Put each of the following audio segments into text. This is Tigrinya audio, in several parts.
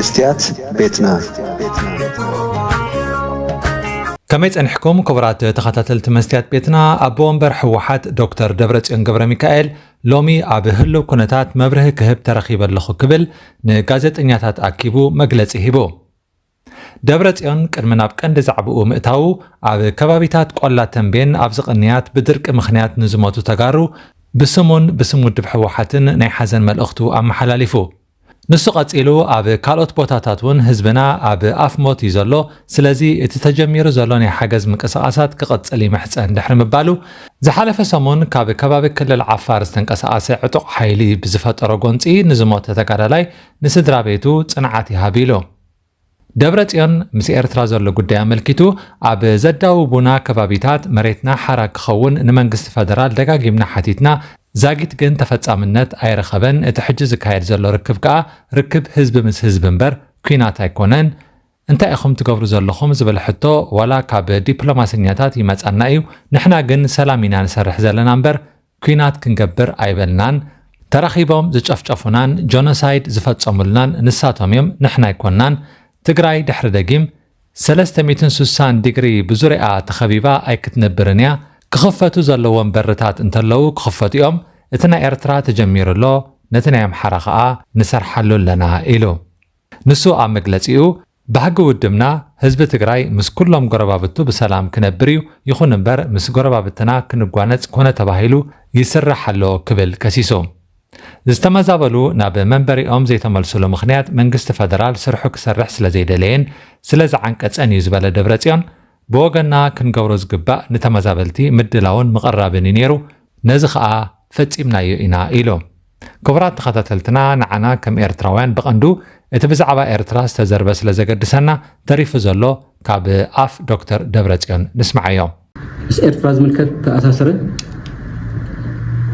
መስትያት ቤትና። ከመይ ጸኒሕኩም ክቡራት ተኸታተልቲ መስትያት ቤትና? ኣቦ ወንበር ህወሓት ዶክተር ደብረጽዮን ገብረ ሚካኤል ሎሚ ኣብ ህልው ኩነታት መብርሂ ክህብ ተረኺበ ኣለኹ ክብል ንጋዜጠኛታት ኣኪቡ መግለጺ ሂቡ። ደብረጽዮን ቅድሚ ናብ ቀንዲ ዛዕባኡ ምእታዉ፣ ኣብ ከባቢታት ቆላ ተንቤን ኣብዚ ቅንያት ብድርቂ ምኽንያት ንዝሞቱ ተጋሩ ብስሙን ብስም ውድብ ህወሓትን ናይ ሓዘን መልእኽቱ ኣመሓላሊፉ። ንሱ ቀጺሉ፣ ኣብ ካልኦት ቦታታት እውን ህዝብና ኣብ ኣፍ ሞት እዩ ዘሎ፣ ስለዚ እቲ ተጀሚሩ ዘሎ ናይ ሓገዝ ምንቅስቓሳት ክቕጽል ይምሕጸን ድሕሪ ምባሉ፣ ዝሓለፈ ሰሙን ካብ ከባቢ ክልል ዓፋር ዝተንቀሳቐሰ ዕጡቕ ሓይሊ ብዝፈጠሮ ጎንጺ ንዝሞተ ተጋዳላይ ንስድራ ቤቱ ጽንዓት ይሃብ ኢሉ። ደብረጽዮን ምስ ኤርትራ ዘሎ ጉዳይ ኣመልኪቱ፣ ኣብ ዘዳውቡና ከባቢታት መሬትና ሓራ ክኸውን ንመንግስቲ ፈደራል ደጋጊምና ሓቲትና፣ ዛጊት ግን ተፈጻምነት ኣይረኸበን። እቲ ሕጂ ዝካየድ ዘሎ ርክብ ከኣ ርክብ ህዝቢ ምስ ህዝቢ እምበር ኲናት ኣይኮነን። እንታይ ኢኹም ትገብሩ ዘለኹም ዝብል ሕቶ ዋላ ካብ ዲፕሎማሰኛታት ይመጻና እዩ። ንሕና ግን ሰላም ኢና ንሰርሕ ዘለና እምበር ኲናት ክንገብር ኣይበልናን። ተረኺቦም ዝጨፍጨፉናን ጆኖሳይድ ዝፈጸሙልናን ንሳቶም እዮም፣ ንሕና ኣይኮንናን። ትግራይ ድሕሪ ደጊም ሰለስተ ሚእትን ስሳን ዲግሪ ብዙርያኣ ተኸቢባ ኣይክትነብርን እያ። ክኽፈቱ ዘለዎም በርታት እንተለዉ ክኽፈቱ እዮም። እቲ ናይ ኤርትራ ተጀሚሩ ኣሎ፣ ነቲ ናይ ኣምሓራ ኸኣ ንሰርሓሉ ኣለና ኢሉ። ንሱ ኣብ መግለጺኡ፣ ባህጊ ውድብና ህዝቢ ትግራይ ምስ ኩሎም ጎረባብቱ ብሰላም ክነብር እዩ፣ ይኹን እምበር ምስ ጎረባብትና ክንጓነጽ ኮነ ተባሂሉ ይስራሕ ኣሎ ክብል ከሲሱ። ዝተመዛበሉ ናብ መንበሪኦም ዘይተመልስሉ ምኽንያት መንግስቲ ፈደራል ስርሑ ክሰርሕ ስለ ዘይደለየን ስለ ዝዓንቀጸን እዩ ዝበለ ደብረጽዮን፣ ብወገንና ክንገብሮ ዝግባእ ንተመዛበልቲ ምድላውን ምቕራብን እዩ ነይሩ፣ ነዚ ኸኣ ፈጺምናዮ ኢና ኢሉ። ክቡራት ተኸታተልትና፣ ንዓና ከም ኤርትራውያን ብቐንዱ እቲ ብዛዕባ ኤርትራ ዝተዘርበ ስለ ዘገድሰና ተሪፉ ዘሎ ካብ ኣፍ ዶክተር ደብረጽዮን ንስምዓዮ። ምስ ኤርትራ ዝምልከት ተኣሳሰረ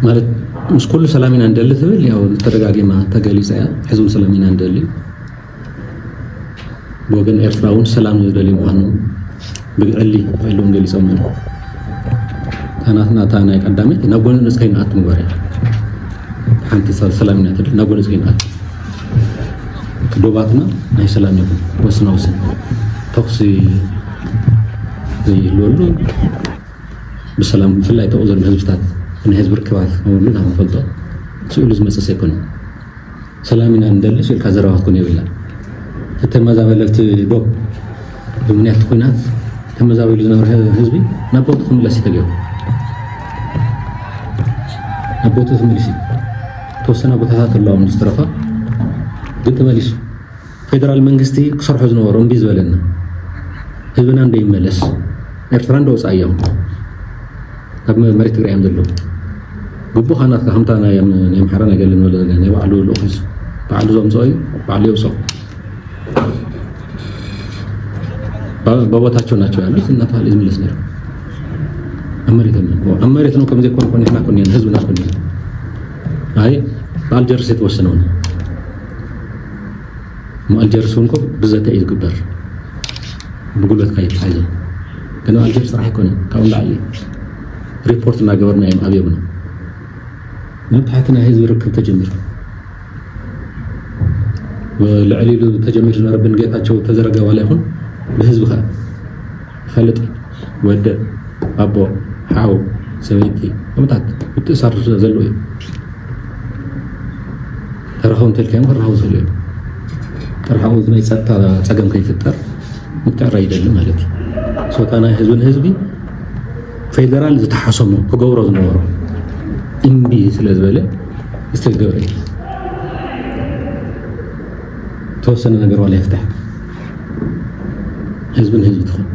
ማለት ምስ ኩሉ ሰላም ኢና ንደሊ ትብል ያው ተደጋጊማ ተገሊጻ እያ። ሕዚ እውን ሰላም ኢና ንደሊ። ብወገን ኤርትራ እውን ሰላም ዝደሊ ምዃኑ ብግዕሊ ኢሎም ገሊጾም እዮም። እታ ናትና እታ ናይ ቀዳመይቲ ናብ ጎንፂ ከይንኣቱ ምግባር እያ። ሓንቲ ሰብ ሰላም ኢና ትብል ናብ ጎንፂ ከይንኣቱ። ዶባትና ናይ ሰላም ይኹን ወስና ወስን ተኹሲ ዘይህልወሉ ብሰላም ብፍላይ ተቑ ዘሎ ህዝብታት ናይ ህዝቢ ርክባት ከምሉ ንፈልጦ ስእሉ ዝመፅእ ኣይኮነን። ሰላም ኢና ንደሊ ስልካ ዘረባ ክትኮን የብላ። እቲ ተመዛበለ እቲ ዶብ ብምክንያት እቲ ኩናት ተመዛቢሉ ዝነበረ ህዝቢ ናብ ቦቱ ክምለስ እዩ ተገይሩ። ናብ ቦቱ ክምለስ እዩ። ተወሰነ ቦታታት ኣለዎም ዝተረፋ ግን ተመሊሱ። ፌደራል መንግስቲ ክሰርሖ ዝነበሮ እምቢ ዝበለና ህዝብና እንደይመለስ ኤርትራ እንደወፃ እዮም። ኣብ መሬት ትግራይ እዮም ዘለዉ። ግቡኻ ናትካ ከምታ ናይ ኣም- ናይ ኣምሓራ ናይ ገለ ንበሎ ዘለና ናይ ባዕሉ ልኡኽ እዩ። ባዕሉ ዘምፅኦ እዩ፣ ባዕሉ የውፅኦ። በ- በቦታቸው ናቸው ያሉት እናተባለ ዝምለስ ነይሩ። ኣብ መሬት የለን። ኣብ መሬት ነው ከምዚ ኮን ኮን ንሕና ኮን ህዝብና ኮን። ኣይ በአልጀርስ የተወሰነው ነው። ኣልጀርስ እውን እኮ ብዘተ እዩ ዝግበር። ብጉልበትካ ይተሓይዞ። ግን ኣልጀርስ ጥራሕ ኣይኮነን፣ ካብኡ ንላዕሊ እዩ። ሪፖርት እናገበርና እዮም ኣብዮምና። ናብ ታሕቲ ናይ ህዝቢ ርክብ ተጀሚሩ። ልዕሊ ኢሉ ተጀሚሩ ዝነበረ ብን ጌታቸው ተዘረገ ዋላ ይኹን ብህዝቢ ከ ይፈልጥ እዩ። ወደ ኣቦ ሓው ሰበይቲ ከምታት ምትእሳር ዘሎ እዩ። ተራኸቡ እንተልካዮም ክራኸቡ ዝኽእሉ እዮም። ጥራሕ ኣብኡ ናይ ፀጥታ ፀገም ከይፍጠር ምትዕራ ይደሊ ማለት እዩ። ሶታ ናይ ህዝቢ ንህዝቢ ፌደራል ዝተሓሰሞ ክገብሮ ዝነበሮ እምቢ ስለ ዝበለ ዝተገብረ እዩ። ተወሰነ ነገር ዋላ ይፍታሕ ህዝቢ ንህዝቢ ትኾን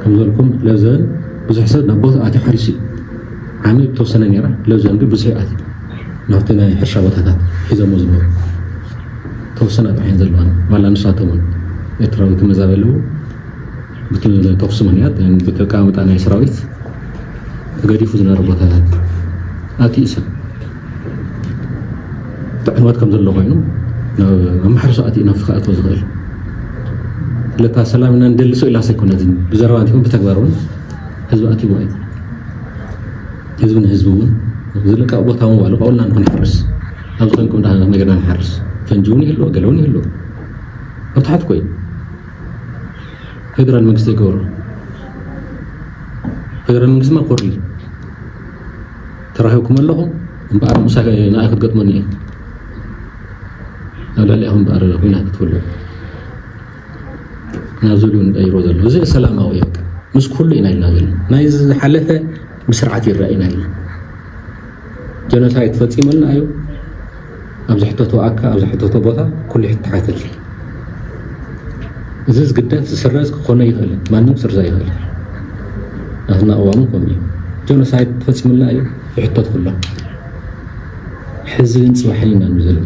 ከም ዘልኩም ለዘን ብዙሕ ሰብ ናብ ቦታ ኣትዩ ሓሪሱ እዩ። ዓሚ ተወሰነ ነራ ለዘን ግን ብዙሕ ኣትዩ ናብቲ ናይ ሕርሻ ቦታታት ሒዘሞ ዝነበሩ ተወሰነ ጥራሕ እየን ዘለዋን ዋላ ንሳቶም እውን ኤርትራዊ ተመዛበለዉ ብቲ ተኩሲ ምክንያት ብቲ ኣቀማምጣ ናይ ሰራዊት ተገዲፉ ዝነበረ ቦታታት ኣትዩ ሰብ ዕንወት ከም ዘሎ ኮይኑ ናብ ማሕረሱ ኣትዩ ናብቲ ክኣትዎ ዝኽእል ስለታ ሰላም ኢና ንደሊ ሰው ኢላስ ኣይኮነትን ብዘረባ እንቲኹም ብተግባር እውን ህዝቢ ኣትይዎ እዩ። ህዝቢ ንህዝቢ እውን ዝለቀቕ ቦታ እውን ዋሉ ካብኡልና ንክንሕርስ ኣብ ዝኾንኩም ደኣ ነገርና ንሓርስ። ፈንጂ እውን ይህልዎ፣ ገለ እውን ይህልዎ። ኣብ ታሕቲ ኮይ ፌደራል መንግስቲ ይገብሮ። ፌደራል መንግስቲ ማ ኮሪ ተራኺብኩም ኣለኹም እምበኣር ምሳይ ንኣይ ክትገጥመኒ እየ። ኣብ ልዕሊ ኢኹም እምበኣር ኩናት ክትብሉ ናብ ዝብሉ ንቀይሮ ዘሎ። እዚ ሰላማዊ እዩ። በቃ ምስ ኩሉ ኢና ኢልና ዘለና። ናይ ዝሓለፈ ብስርዓት ይረኣይና ኢልና። ጀኖሳይድ ፈጺሙልና እዩ። ኣብ ዝሕተቶ ኣካ፣ ኣብ ዝሕተቶ ቦታ ኩሉ ይተሓተል። እዚ ዝግደፍ ዝስረዝ ክኾነ ይኽእል፣ ማንም ስርዛ ይኽእል። ናትና እዋኑ ከምኡ እዩ። ጀኖሳይድ ፈጺሙልና እዩ፣ ይሕተት ኩሎ። ሕዚ ግን ጽባሕን ኢና ንዘሎ።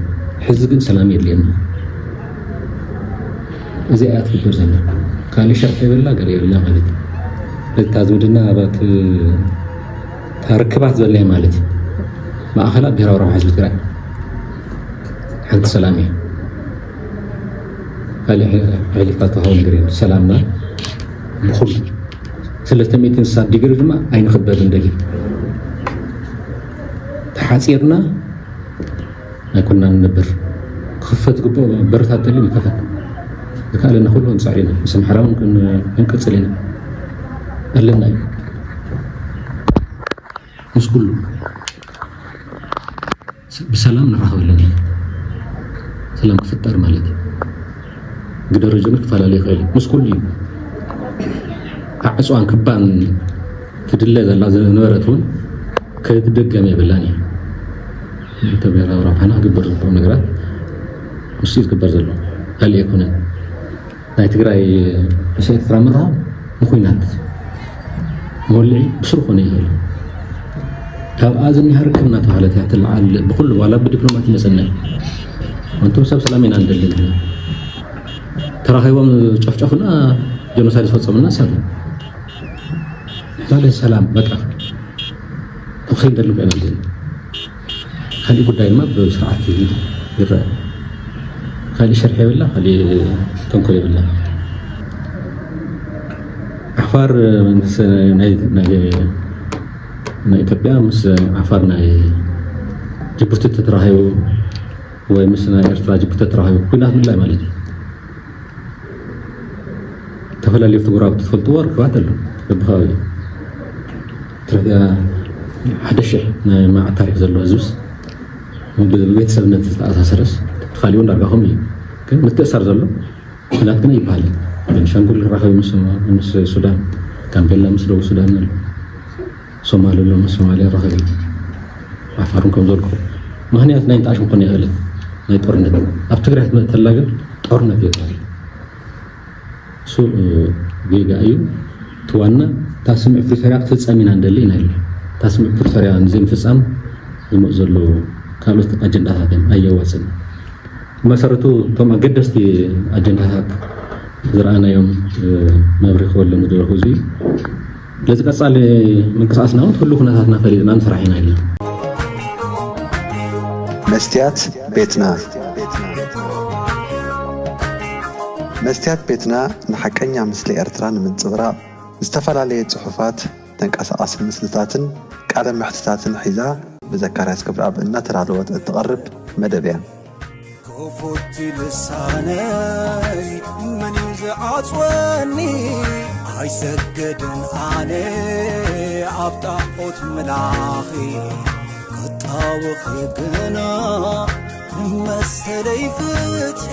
ሕዚ ግን ሰላም የድልየና። እዚኣ እያ ትግበር ዘላ። ካልእ ሸርሒ የብላ፣ ገለ የብላ ማለት እዩ። እታ ዝምድና ኣባት እታ ርክባት ዘድልያ ማለት እዩ። ማእኸላ ብሄራዊ ረብሓ ህዝቢ ትግራይ ሓንቲ ሰላም እያ። ካልእ ሕሊፋ ተሃው ነገር የለን። ሰላምና ብኹሉ ሰለስተ ሚእቲ ስሳ ዲግሪ ድማ ኣይንኽበድን ደጊም ተሓፂርና ኣይኮንና ንነብር። ክኽፈት ግቡእ በርታት ተልዩ ይከፈት። ዝከኣለና ኩሉ ክንፅዕር ኢና። ምስ ኣምሓራ እውን ክን-፣ ክንቅፅል ኢና። ኣለና እዩ። ምስ ኩሉ ስ-፣ ብሰላም ንራኸብ ኣለና። ሰላም ክፍጠር ማለት እዩ። ብደረጃ እውን ክፈላለ ይኽእል እዩ። ምስ ኩሉ እዩ። ኣዕፅዋን ክባን ትድለ ዘላ ዝነበረት እውን ክትድገም የብላን እዩ። እቲ ብሔራዊ ረብሓና ክግበር ዝግብኦም ነገራት ምስ እዩ ዝግበር ዘሎ። ካልእ ኣይኮነን። ናይ ትግራይ ምስ ኤርትራ ምርኻብ ንኹናት መወልዒ ብስሩ ኮነ ይኽእል። ካብኣ ዝኒሃ ርክብ እናተባህለት እያ ትለዓል ብኩሉ ዋላ ብዲፕሎማት ይመፀና እዩ። እንቶም ሰብ ሰላም ኢና ንደሊ ንሕና። ተራኺቦም ጨፍጨፉና፣ ጀኖሳይድ ዝፈፀሙና ሰብ። ንሕና ግን ሰላም በቃ። ንኸይደሊ እኮ ኢና ንደሊ። ካልእ ጉዳይ ድማ ብስርዓት ይረአ። ካልእ ሸርሒ የብላ፣ ካልእ ተንኮል የብላ። ዓፋር ምስ ናይ፣ ናይ፣ ናይ ኢትዮጵያ ምስ ዓፋር ናይ ጅቡቲ ተተራኺቡ ወይ ምስ ናይ ኤርትራ ጅቡቲ ተተራኺቡ ኩናት ምድላይ ማለት እዩ። ዝተፈላለዩ ተጎራብቲ ትፈልጥዎ ርክባት ኣሎ። በብኸባቢ ኢትዮጵያ ሓደ ሽሕ ናይ መዓት ታሪኽ ዘለዎ ህዝብስ ብቤተሰብነት ዝተኣሳሰረስ፣ እቲ ካሊኡ ዳርጋ ከምኡ እዩ። ግን ምትእሳር ዘሎ ኩናት ግን ይበሃል። ቤንሻንጉል ይራኸብ ምስ፣ ምስ ሱዳን፣ ጋምቤላ ምስ ደቡብ ሱዳን ኣሎ። ሶማሊ ኣሎ ምስ ሶማሊያ ይራኸብ። ዓፋርን ከም ዘልኩ ምኽንያት ናይ እንጣሽ ምኾነ ይኽእል። ናይ ጦርነት ኣብ ትግራይ ክትመእተላ ግን ጦርነት ይበሃል። እሱ፣ እ፣ ጌጋ እዩ። እቲ ዋና እታ ስምምዕ ፕሪቶርያ ክትፍጸም ኢና ንደሊ ኢና ኢልና። እታ ስምምዕ ፕሪቶርያ ንዘይምፍጻም ዝመፁ ዘለዉ ካልኦት ኣጀንዳታት እዮም፣ ኣየዋፅን። ብመሰረቱ እቶም ኣገደስቲ ኣጀንዳታት ዝረኣናዮም፣ እ፣ መብርሂ ክበሎም ዝደለኹ እዚ እዩ። ስለዚ ቀጻሊ ምንቅስቃስና እውን ኩሉ ኩነታትና ፈሊጥና ንስራሕ ኢና ኢልና። መስትያት ቤትና። መስትያት ቤትና ንሓቀኛ ምስሊ ኤርትራ ንምንጽብራቕ ዝተፈላለየ ጽሑፋት፣ ተንቀሳቓሲ ምስልታትን ቃለ መሕትታትን ሒዛ ብዘካርያስ ገብረኣብ እናተዳለወት እትቐርብ መደብ እያ። ክፉት ልሳነይ መን እዩ ዝዓጽወኒ? ኣይሰግድን ኣነ ኣብ ጣዖት ምላኺ፣ ክጣወኺ ግና መሰለይ ፍትሒ።